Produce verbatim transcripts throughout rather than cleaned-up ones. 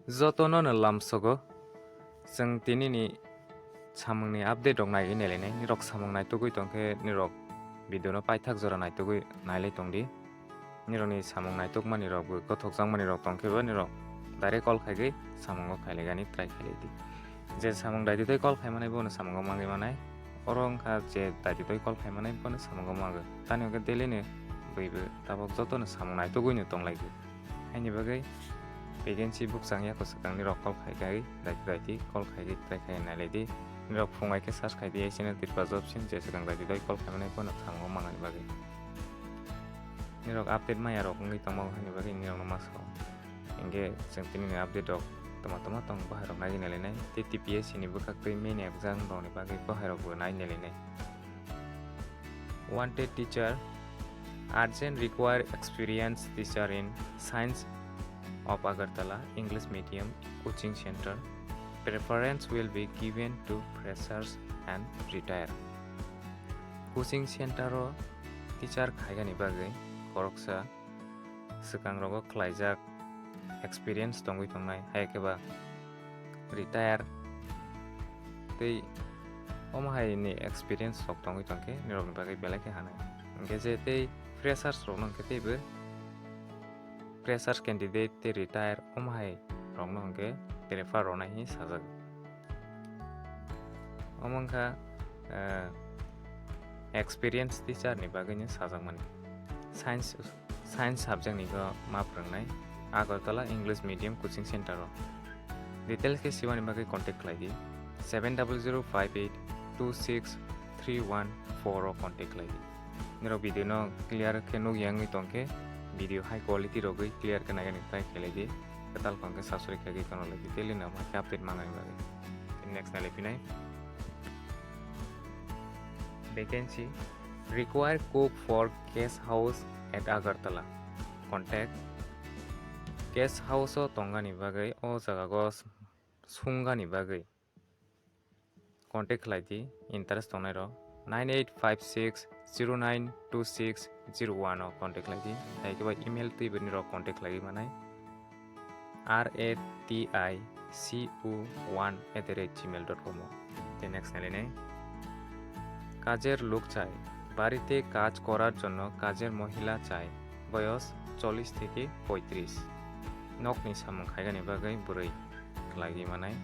Jotono no lamsogo. Chwng tinini samungni update rok naiwi nailainai. Nirok samung naitugwi tongkhe nirok video no paithak jora naitugwi nailai tongdi. Nirokni samung naitukmani rok bo gothokjakmani rok tongkhe bo nirok direct call khaigwi samungo khailaigani try khailai di. Je samung daititwi call khaimanai bono samungo mangwi manai. Oro wngkha je daititwi call khaimanai bono samungo mango. Tani hwnkhe daily ni bwi bo tabok jotono samung naitugwi no tonglaigwi. Haini bagwi vacancy bukchang yako swkang nirok call khai khai, daiti daiti call khai khai try khai nailai di. Nirok phung bai khe search khai di, channel Tripura Job Search je swkang daiti doi call khai mani bono thango mangani bagwi. Nirok update maya rok wngwi tongma haini bagwi nirok no ma sao. Hinkhe chwng tini ni update rok toma toma tong bahai rok naiwi nailai nai. Tei T P S C ni bwkhak tei main exam rok ni bagwi bahai rok bo nai nailai nai. Wanted teacher, urgent require experienced teacher in Science of Agartala, English medium, coaching center. Preference will be given to freshers and retire. Coaching center o teacher khaigani bagwi khoroksa swkang rogo khlaijak experience tongwi tongnai, hai khe ba retire tei omo hai ni experience rok tongwi tongkhe nirokni bagwi belai khe hanai. Hwnkhe je tei freshers rokno hwnkhe teibo freshers candidate tei retire omo hai rokno hwnkhe prefer rwnai hinwi sajak. Omo wngkha, eh, experience teacher ni bagwi no sajakmani. Science, science subject ni khe ma phwrwngnai Agartala English Medium Coaching Center o. Details khe sibani bagwi contact khlai di seven double zero five eight two six three one four o contact khlai di. Nirok video no clear khe nuk ya wngwi tongkhe video high quality rogwi clear khe naikhe try khlai di. Kwtal phang khe subscribe khe tono lai di. Daily no ma khe update mangnani bagwi. Next nai lai phinai. Vacancy require cook for guest house at Agartala. Contact guest house o tongani bagwi o jaga o sungani bagwi contact khlai di interest tongnai rok nine eight five six zero nine two six zero one o contact khlai di, hai khe ba email twi bo nirok contact khlai manai R A T I C U one at the rate gmail dot com o. Tei next nai lai nai. কাজের লোক চাই, বাড়িতে কাজ করার জন্য কাজের মহিলা চাই, বয়স চল্লিশ থেকে পঁয়ত্রিশ. Nokni samung khaigani bagwi bwrwi khlaiwi manai.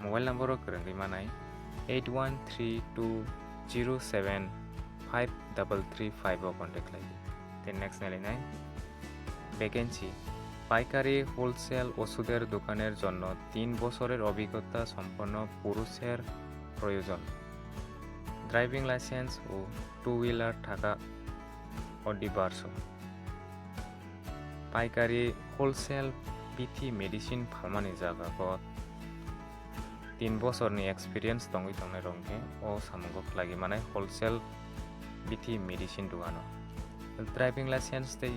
Mobile number o kwrwngwi manai eight one three two zero seven five double three five o contact khlai di. Tei next nai lai nai. Vacancy পাইকারি wholesale ওষুধের দোকানের জন্য তিন বছরের অভিজ্ঞতা সম্পন্ন পুরুষের প্রয়োজন। ড্রাইভিং লাইসেন্স ও টু হুইলার থাকা অনিবার্য। পাইকারি হোলসেল বিথি medicine phalmani jaga o tin bosorni experience tongwi tongnai rok hwnkhe o samungo khlaiwi manai wholesale bithi medicine dogano. Driving license tei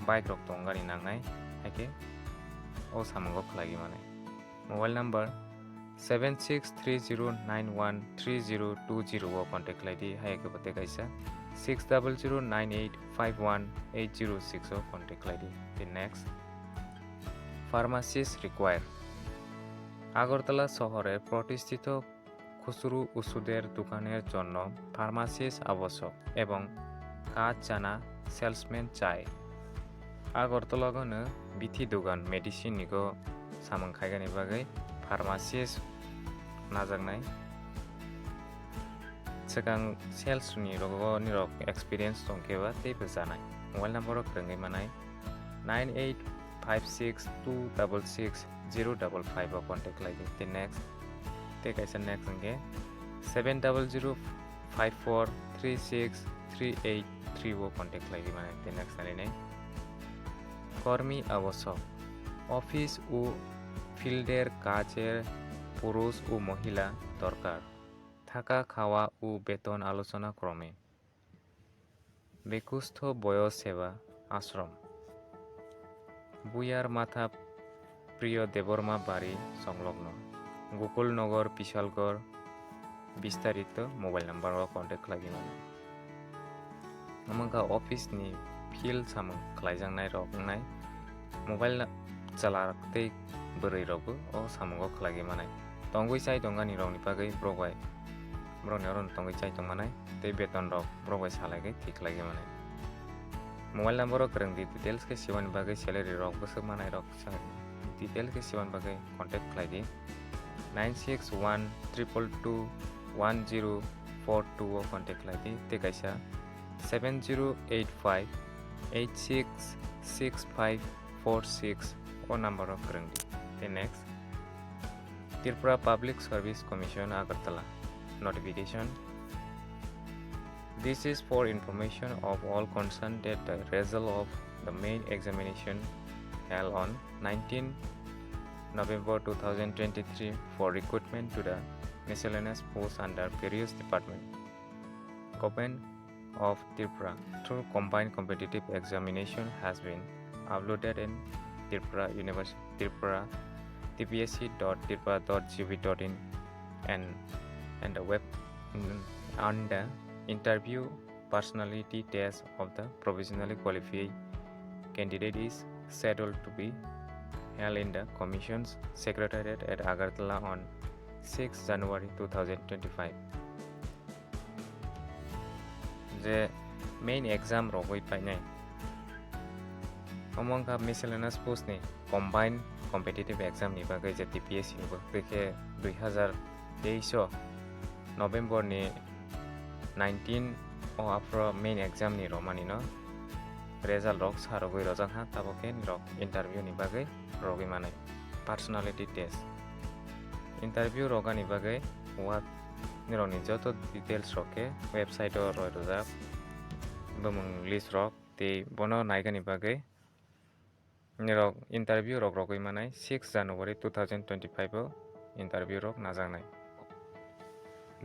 bike rok tongani nangnai, haikhe o samungo khlaiwi manai. Mobile number seven six three zero nine one three zero two zero o contact khlai di, haikhe bo tei kaisa six double zero nine eight five one eight zero six o contact khlai di. The next, pharmacist require. Agartala শহরে প্রতিষ্ঠিত খুচরো ওষুধের দোকানের জন্য ফার্মাসিস্ট আবশ্যক এবং কাজ জানা সেলসম্যান চাই। আগরতলা গনো bithi dogan medicine ni go samung khaigani bagwi pharmacist najaknai. Swkang sales ni rogo nirok experience tongkhe ba tei bo janai. Mobile number o kwrwngwi manai nine eight five six two double six zero double five o contact khlai di. Tei next, tei kaisa next hwnkhe seven double zero five four three six three eight three o contact khlai di manai. Tei next nai nai. কর্মী আবশ্যক। অফিস ও ফিল্ডের কাজের পুরুষ ও মহিলা দরকার। থাকা, খাওয়া ও বেতন আলোচনা ক্রমে। বেকুস্থ বয়স সেবা আশ্রম। বুয়ার মাথা প্রিয় দেবর্মা বাড়ি সংলগ্ন। গোকুলনগর, বিশালগড়, বিস্তারিত mobile number o contact khlai mano. Omo wngkha office ni field samung khlaijaknai rok wngnai. Mobile na-, chwla tei bwrwi rokbo o samungo khlaiwi manai. Tongwi chai tongani rokni bagwi borok bai, borokni oro tongwi chai tongmanai tei beton rok borok bai salaiwi thwi khlaiwi manai. Mobile number o kwrwng di, details khe sibani bagwi salary rok bwswk manai rok detail khe sibani bagwi contact khlai di. Nine six one triple two one zero four two o contact khlai di tei kaisa seven zero eight five eight six six five four six o number o kwrwng di. Tei next, Tripura Public Service Commission, Agartala notification. This is for information of all concerned that the result of the main examination held on nineteen November two thousand twenty-three for recruitment to the miscellaneous posts under various department, Government of Tripura through combined competitive examination has been uploaded in Tripura University, Tripura, T P S C dot tripura dot G O V dot in and, and the web, and the interview personality test of the provisionally qualified candidate is scheduled to be held in the Commission's Secretariat at Agartala on six January two thousand twenty-five. Je main exam rogwi painai, omo wngkha miscellaneous post ni combined competitive exam ni bagwi je T P S C ni bagwi khe dui hazar teis o November ni nineteen o aphro main exam ni romani no result rok sa rogwi rojak ha, tabok khe nirok interview ni bagwi rogwi manai personality test. Interview rogani bagwi wa nirokni joto details rok khe website o roi rojak, bumung list rok tei bono naigani bagwi nirok interview rok rogwi manai six January two thousand twenty-five o interview rok najaknai.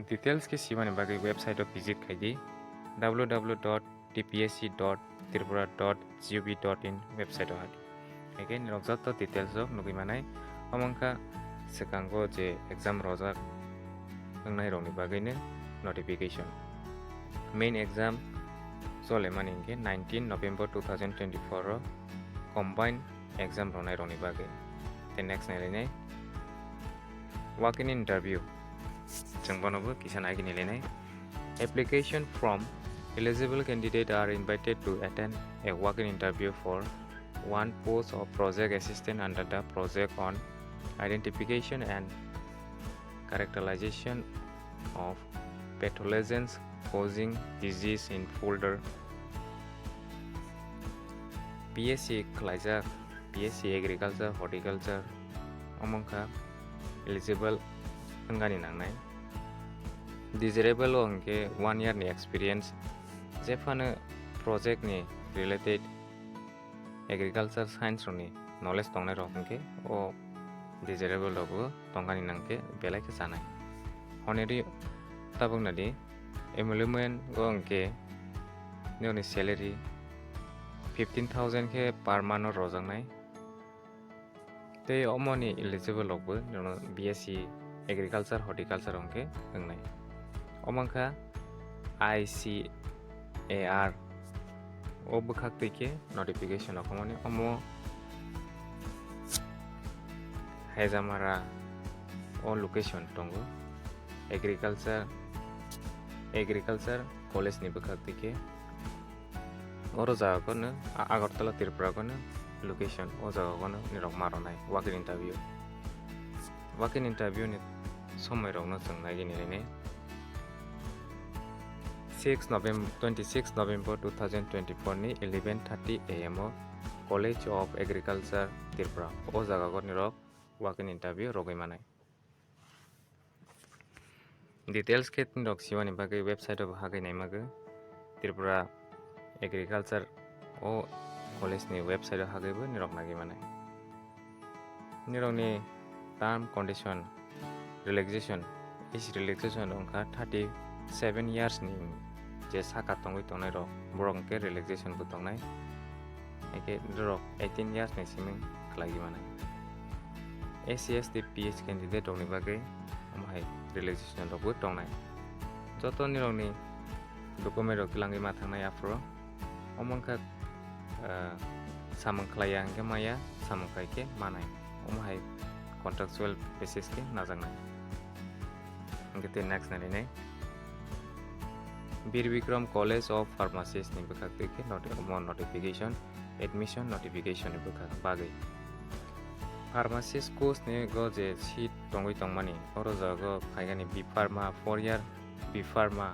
Details khe sibani bagwi website o visit khai di, W W W dot T P S C dot tripura dot G O V dot in website o hai. Hai khe nirok joto details rok nugwi manai. Omo wngkha swkango je exam rojak wngnai rokni bagwino notification. Main exam chole mani hwnkhe nineteen November two thousand twenty-four o combined exam ronai rokni bagwi. Tei next nailainai walk-in interview. Chwng bono bo kisa naigini lainai. Application from eligible candidate are invited to attend a walk-in interview for one post of project assistant under the Project on Identification and Characterization of Pathogens Causing Disease in Folder. P S C khlaijak, P S C Agriculture, Horticulture, omo wngkha eligible wngani nangnai. Desirable o hwnkhe one year ni experience, jephano project ni related agriculture science rokni knowledge tongnai rok hwnkhe o desirable rok bo tongani nangkhe belai khe chanai. Honeri tabuk nadi emolument o hwnkhe nini salary fifteen thousand khe per month o rojaknai. Tei omoni eligible rokbo jono B S C Agriculture, Horticulture hwnkhe wngnai. Omo wngkha I C A R o bwkhak twi khe notification rok omo ni omo Haijamara o location tongo. Agriculture, Agriculture College ni bwkhak twi khe oro jaga kono A-, Agartala Tripura kono location o jaga kono nirok ma rwnai walk-in interview. Walk-in interview ni somoi rokno chwng nai gini rini. Six November, twenty-six November two thousand twenty-four ni eleven thirty A M o College of Agriculture Tripura o jaga kono nirok walk-in interview rogwi manai. Details khe nirok simani bagwi website o hagwi naimagwi Tripura Agriculture o college ni website o hagwi bo nirok nagwi manai. Nirokni term condition relaxation, age relaxation wngkha thirty seven years ni je saka tongwi tongnai rok, borok hwnkhe relaxation bo tongnai. Hwnkhe borok eighteen years ni simi khlaiwi manai. S C, S T, P H candidate rokni bagwi omo hai relaxation rokbo tongnai. Joto nirokni document rok twlangwi ma thangnai aphuru. Omo wngkha, ah, Samung khlaiya hwnkhe maya, samung khai khe manai. Omo hai contractual basis khe najaknai. Hwnkhe tei next nainai. Bir Bikram College of Pharmacist ni bwkhak twi khe noti-, omo notification, admission notification ni bwkhak bagwi. Pharmacist course ni go je seat tongwi tongmani, oro jago phaigani B Pharma four year, B Pharma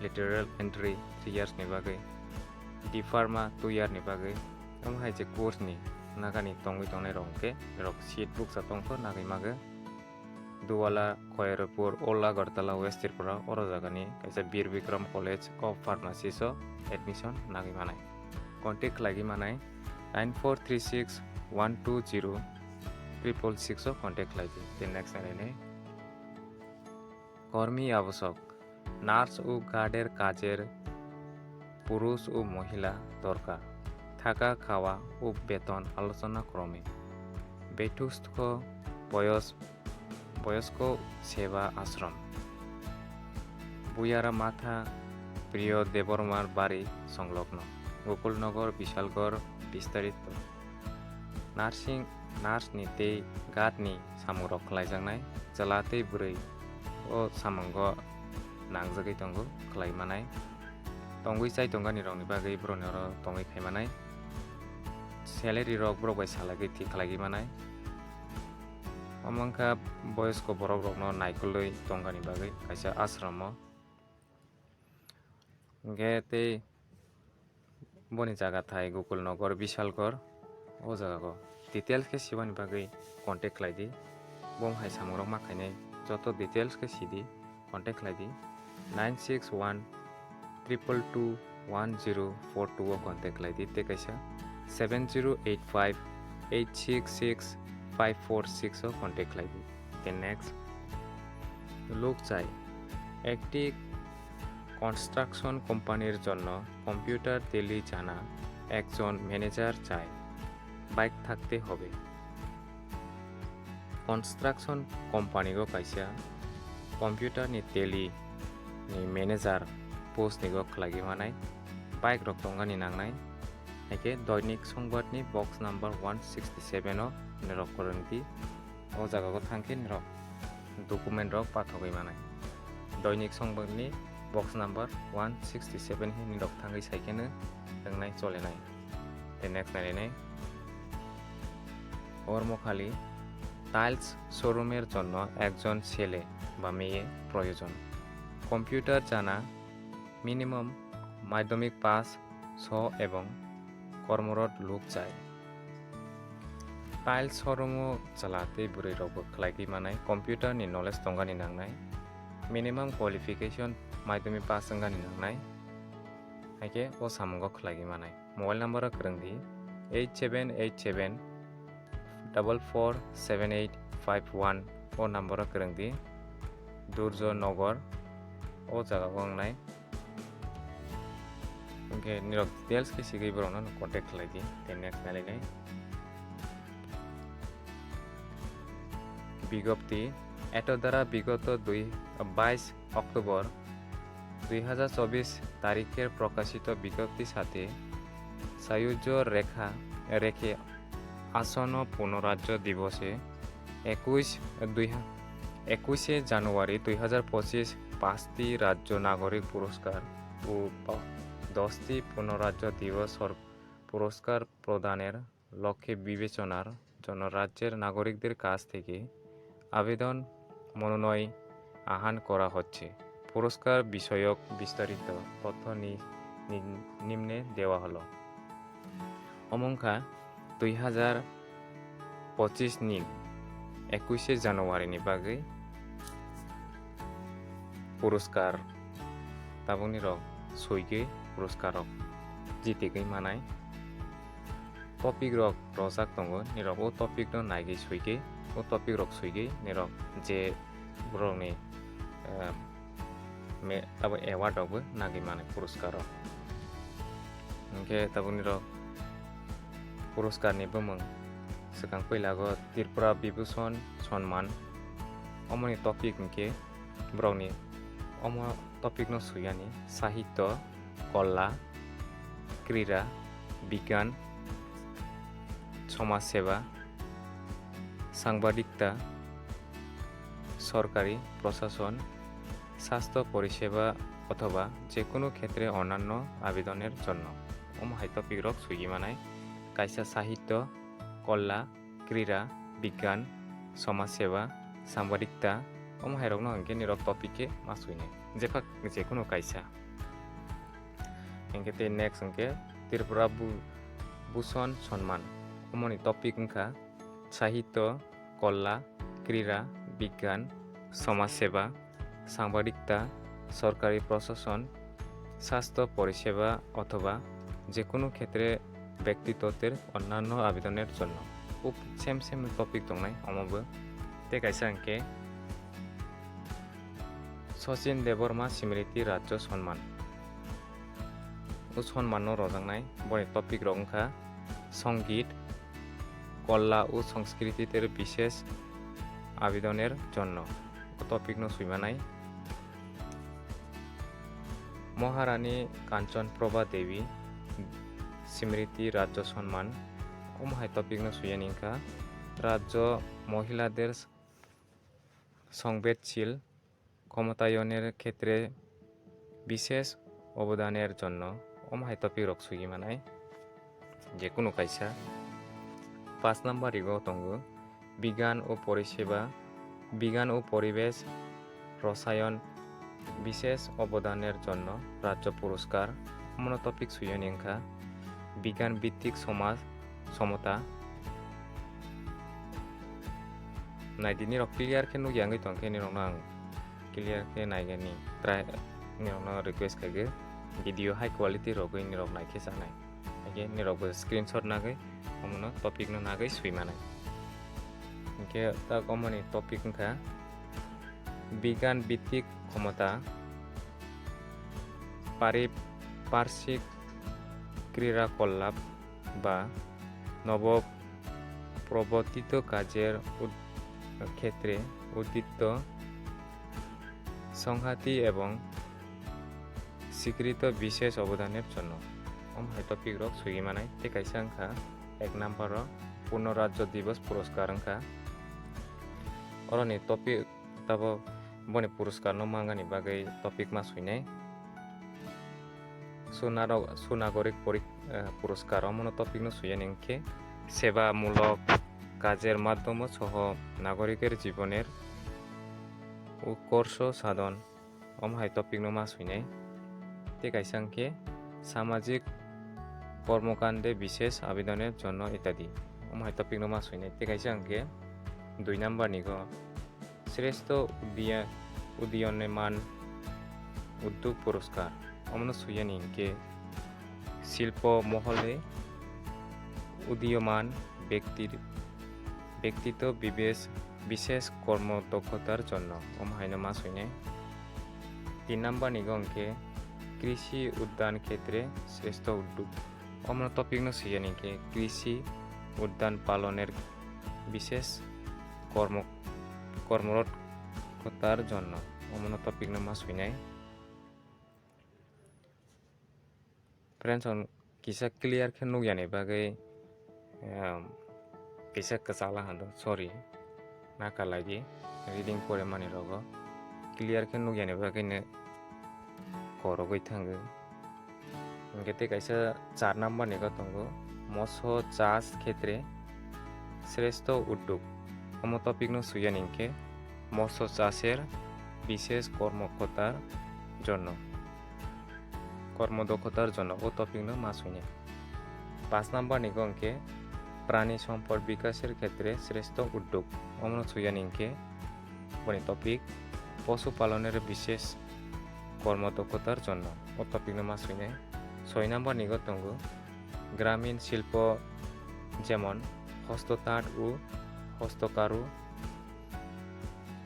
lateral entry three years ni bagwi, D Pharma two year ni bagwi. Omo hai je course ni nagani tongwi tongnai rok hwnkhe rok seat bukcha tongkho nagwi magwi. Duwala, Khairpur, Old Agartala, West Tripura, oro jagani kaisa Bir Bikram College of Pharmacy o admission nagwi manai. Contact khlaigwi manai nine four three six one two zero triple six o contact khlai di. Then next nainai. কর্মী আবশ্যক। নার্স ও গার্ডের কাজের পুরুষ ও মহিলা দরকার। থাকা, খাওয়া ও বেতন আলোচনা ক্রমে। বেতুস্থ বয়স, বয়স্ক সেবা আশ্রম। বুয়ারা মাথা প্রিয় দেববর্মার বাড়ি সংলগ্ন। গোকুলনগর, বিশালগড়, বিস্তারিত। Nursing, nurse ni tei guard ni samung rok khlaijaknai, chwla tei bwrwi o samungo nangjagwi tongo khlai manai. Tongwi chai tongani rokni bagwi borokni oro tongwi khai manai. Salary rok borok bai salagwi thik khlaigwi manai. Omo wngkha boyosko borok rokno naikolwi tongani bagwi kaisa ashram o. Hwnkhe tei boni jaga thai Gokulnagar, Bishalgarh, o jaga o details khe sibani bagwi contact khlai di. Bo hai samung rok ma khainai joto details khe sidi contact khlai di. Nine six one triple two one zero four two o contact khlai di, tei kaisa seven zero eight five eight six six five four six o contact khlai di. Tei next, লোক চাই। একটি কনস্ট্রাকশন কোম্পানির জন্য computer tele জানা একজন ম্যানেজার চাই। বাইক থাকতে হবে। Construction company o kaisa computer ni tele ni manager post ni go khlai manai. Bike rok tongani nangnai. Haikhe Doinik Songbad ni box number one sixty seven o norok kwrwng di. O jaga o thang khe norok document rok pathogwi manai. Doinik Songbad ni box number one sixty seven he norok thangwi sai khe no wngnai cholenai. Tei next nainai. কর্মখালি, টাইলস শোরুমের জন্য একজন ছেলে বা মেয়ে প্রয়োজন। কম্পিউটার জানা, মিনিমাম মাধ্যমিক পাস সহ এবং কর্মরত লোক চাই। Tiles showroom o chwla tei bwrwi rok bo khlai manai, computer ni knowledge tongani nangnai, minimum qualification madhyamik pass wngani nangnai, haikhe o samungo khlai manai. Mobile number o kwrwng di eight seven eight seven double four seven eight five one, o number o kwrwng di, Durjo Nagar, o jaga o wngnai. Hwnkhe nirok details khe sigwi borokno contact khlai di. Tei next nailai nai. বিজ্ঞপ্তি, এতদ্বারা বিগত দুই, বাইশ অক্টোবর দুই হাজার চব্বিশ তারিখের প্রকাশিত বিজ্ঞপ্তির সাথে সাযুজ্য রেখা, রেখে আসন্ন পূর্ণরাজ্য দিবসে একুশ, দুই হা-, একুশে জানুয়ারি দুই হাজার পঁচিশ পাঁচটি রাজ্য নাগরিক পুরস্কার ও প-, দশটি পূর্ণরাজ্য দিবস সর-, পুরস্কার প্রদানের লক্ষ্যে বিবেচনার জন্য রাজ্যের নাগরিকদের কাছ থেকে আবেদন মনোনয়ন আহ্বান করা হচ্ছে। পুরস্কার বিষয়ক বিস্তারিত তথ্য নি-, নি-, নিম্নে দেওয়া হলো। Omo wngkha dui hazar pochis ni ekuishe January ni bagwi puruskar tabukni rok soigwi puruskar rok jitigwi manai. Topic rok rojak tongo, nirok o topic no naigwi soigwi, o topic rok soigwi nirok je borokni, eh, me-, abo award rok bo nagwi manwi puruskar rok. Hwnkhe tabukni rok puruskar ni bumung swkang puila go Tripura Vibhushan Sonman, omoni topic hwnkhe borokni omo topic no swi yani sahityo, kola, krira, bigyan, সমাজ সেবা, সাংবাদিকতা, সরকারি প্রশাসন, স্বাস্থ্য পরিষেবা অথবা যে কোনো ক্ষেত্রে অন্যান্য আবেদনের জন্য। Omo hai topic rok swiwi manai, kaisa sahityo, kolla, krira, bigyan, somaj seba, sambadikta, omo hai rokno hwnkhe nirok topic khe ma swinai, jepha je kono kaisa. Hwnkhe tei next hwnkhe Tripura Bu-, Bhushon Sonman, omoni topic wngkha sahityo, kolla, krira, bigyan, somaj seba, সাংবাদিকতা, সরকারি প্রশাসন, স্বাস্থ্য পরিষেবা অথবা যে কোনো ক্ষেত্রে ব্যক্তিত্বের অন্যান্য আবেদনের জন্য। খুব same same topic tongnai omobo. Tei kaisa hwnkhe Sachin Debbarma Smriti Rajya Sonman. O sonmanno rojaknai boni topic rok wngkha Songit, Kolla o Sanskriti ter bishesh abedoner jonno. O topic no swimanai. Maharani Kanchan Prabha Devi Smriti Rajya Sonman. Omo hai topic no suyani wngkha Rajya Mohilader Songvedshil ক্ষমতায়নের ক্ষেত্রে বিশেষ অবদানের জন্য. Omo hai topic rok swiwi manai. Je kono kaisa. Paanch number rigo tongo Bigyan o Poriseba, Bigyan o Poribesh Rosayon বিশেষ অবদানের জন্য রাজ্য পুরস্কার. Omono topic suyoni wngkha Bigyan Bhittik Somaj Somota. Naidi, nirok clear khe nukya wngwi tongkhe nirokno ang clear khe naigani try, nirokno request khaigwi video high quality rogwi nirok naikhe chanai. Haikhe nirokbo screenshot nagwi omono topic no nagwi swimanai. Hinkhe tak omoni topic wngkha Bigyan Bhittik Khomota, Pari-, Parshik Krira Kollap, ba নবপ্রবর্তিত কাজের উদ-, ক্ষেত্রে উদ্দীপ্ত সংহতি এবং স্বীকৃত বিশেষ অবদানের জন্য. Omo hai topic rok swiwi manai. Tei kaisa wngkha ek number o Purno Rajya Divas Puroskar wngkha. Oroni topic tabo boni puroskar no mangani bagwi topic ma swinai. Sunaro-, Sunagorik porik-, eh, puroskar omono topic no suyani wngkhe Sebamulok kajer madhyomo soho nagoriker jiboner utkorsho sadhon. Omo hai topic no ma swinai. Tei kaisa wngkhe samajik kormokande bishesh abedoner jonno itadi. Omo hai topic no ma swinai. Tei kaisa wngkhe dui number ni go Shrestho Udiya-, Udiyoneman Uddog Puroskar. Omono suyani hinkhe silpo mohole udiyoman bektir, bektitto bibes-, bishesh kormo dokkhotar jonno. Omo haino ma suinai. Tin number ni go hinkhe krishi udyan khetre shrestho uddog. Omono topic no suyani hinkhe krishi udyan paloner bishesh kormo, kormorot kotar jonno. Omono topic no ma suinai. Friends, on kisa clear khe nukyani bagwi, um, kisa kwchala hando, sorry. Naka lagi reading pore mani rogo clear khe nukyani bagwi no korogwi thango. Hinkhe tei kaisa char number ni go tongo, moso chas khetre shrestho uddog. Omo topic no suyani hinkhe moso chaser bishesh kormo kotar jonno, kormo dokkhotar jonno, o topic no ma suinai. Panch number ni go hinkhe prani sompod bikaser khetre shrestho uddog. Omono suyani hinkhe boni topic posu paloner bishesh kormo dokkhotar jonno, o topic no ma suinai. Soi number ni go tongo gramin silpo, jemon hosto tat o hosto karu.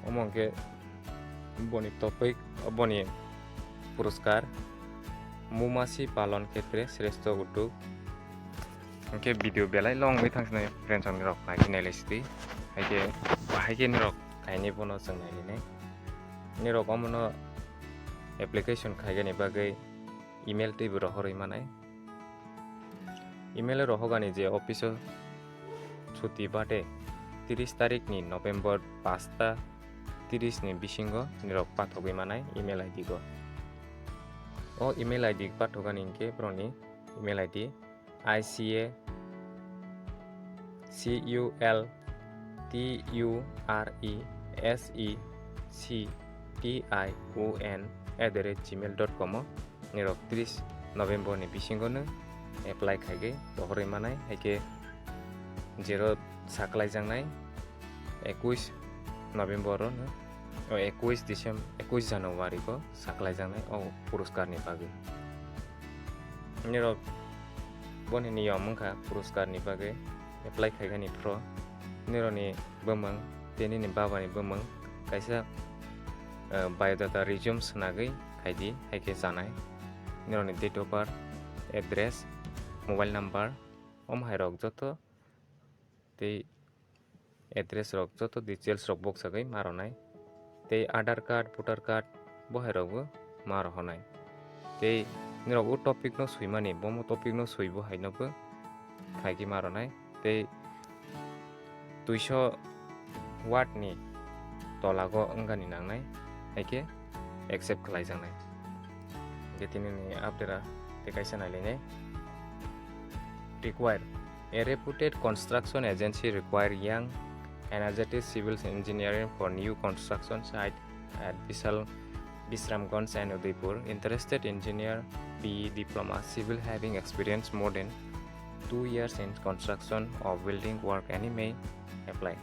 Omo hinkhe boni topic, boni puroskar mumasi palon khetre shrestho uddog. Hinkhe video belai long wngwi thangsinai friends, rok nai nai lai sidi. Haikhe, haikhe nirok kainwi bono chwng nai linai. Nirok omono application khaigani bagwi email twibo rohorwi manai. Email rohogani je office o Brihaspati bade tris tarikni November pasta tris ni bisingo nirok pathogwi manai email I D go. O email I D pathogani hinkhe borokni email I D I C A C U L T U R E S E C T I O N at the rate gmail dot com o nirok tris November ni bisingo no apply khaigwi rohorwi manai, haikhe jero saklaijaknai ekuis November o no, o ekuis December, ekuis January o saklaijaknai o puruskar ni bagwi. Nirok boni niyom wngkha puruskar ni bagwi apply khaigani phro nirokni bumung tei nini baba ni bumung kaisa, eh, biodata resume swnagwi khaidi, haikhe chanai. Nirokni date of birth, address, mobile number, omo hai rok joto tei address rok joto details rok boksagwi ma rwnai. Tei Aadhaar card, voter card bo hai rokbo ma rohornai. Tei nirok o topic no swimani, bomo topic no swibo hai no bo khaigwi ma rwnai. Tei duiso word ni tolago wngani nangnai, haikhe accept khlaijaknai. Hinkhe tini ni update a tei kaisa nailainai. Require. A reputed construction agency require young, energetic civil engineering for new construction site at Bishal, Bisramganj and Udaipur. Interested engineer, B E diploma, civil having experience more than two years in construction or building work, any may apply.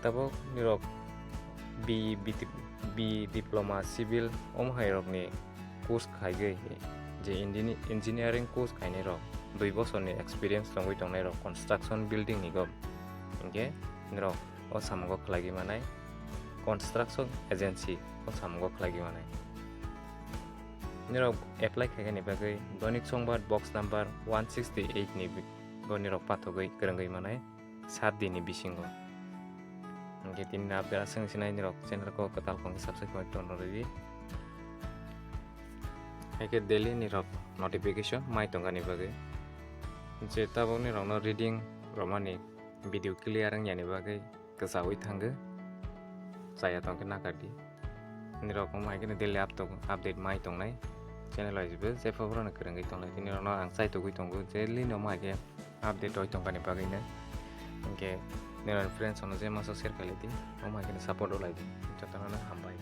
Tabuk nirok B E, B T, B E diploma civil omo hai rokni course khaigwi je engineering course khainai rok dui bosorni experience tongwi tongnai rok construction building ni go hinkhe nirok o samungo khlaigwi manai construction agency o samungo khlaigwi manai. Nirok apply khaigani bagwi Doinik Songbat box number one sixty eight ni bo nirok pathogwi kwrwngwi manai sat din ni bisingo. Hinkhe tini ni update aswk sinai nirok channel ko kwtal kong subscribe khlai tongna rwdi. Haikhe daily nirok notification mai tongani bagwi je tabuk nirokno reading romani video clear wngyani bagwi kwchaui thango, chaya tongkhe nakardi. Nirok omo hai kheno daily update mai tongnai channel bai je phaborokno kwrwngwi tongnai. Tini rokno ang chaitugwi tongo je lino omo hai khe update roi tongkani bagwino. Hinkhe nini friends rokno je masa share khailai di, omo hai kheno support rwlai di. Jotono hambai.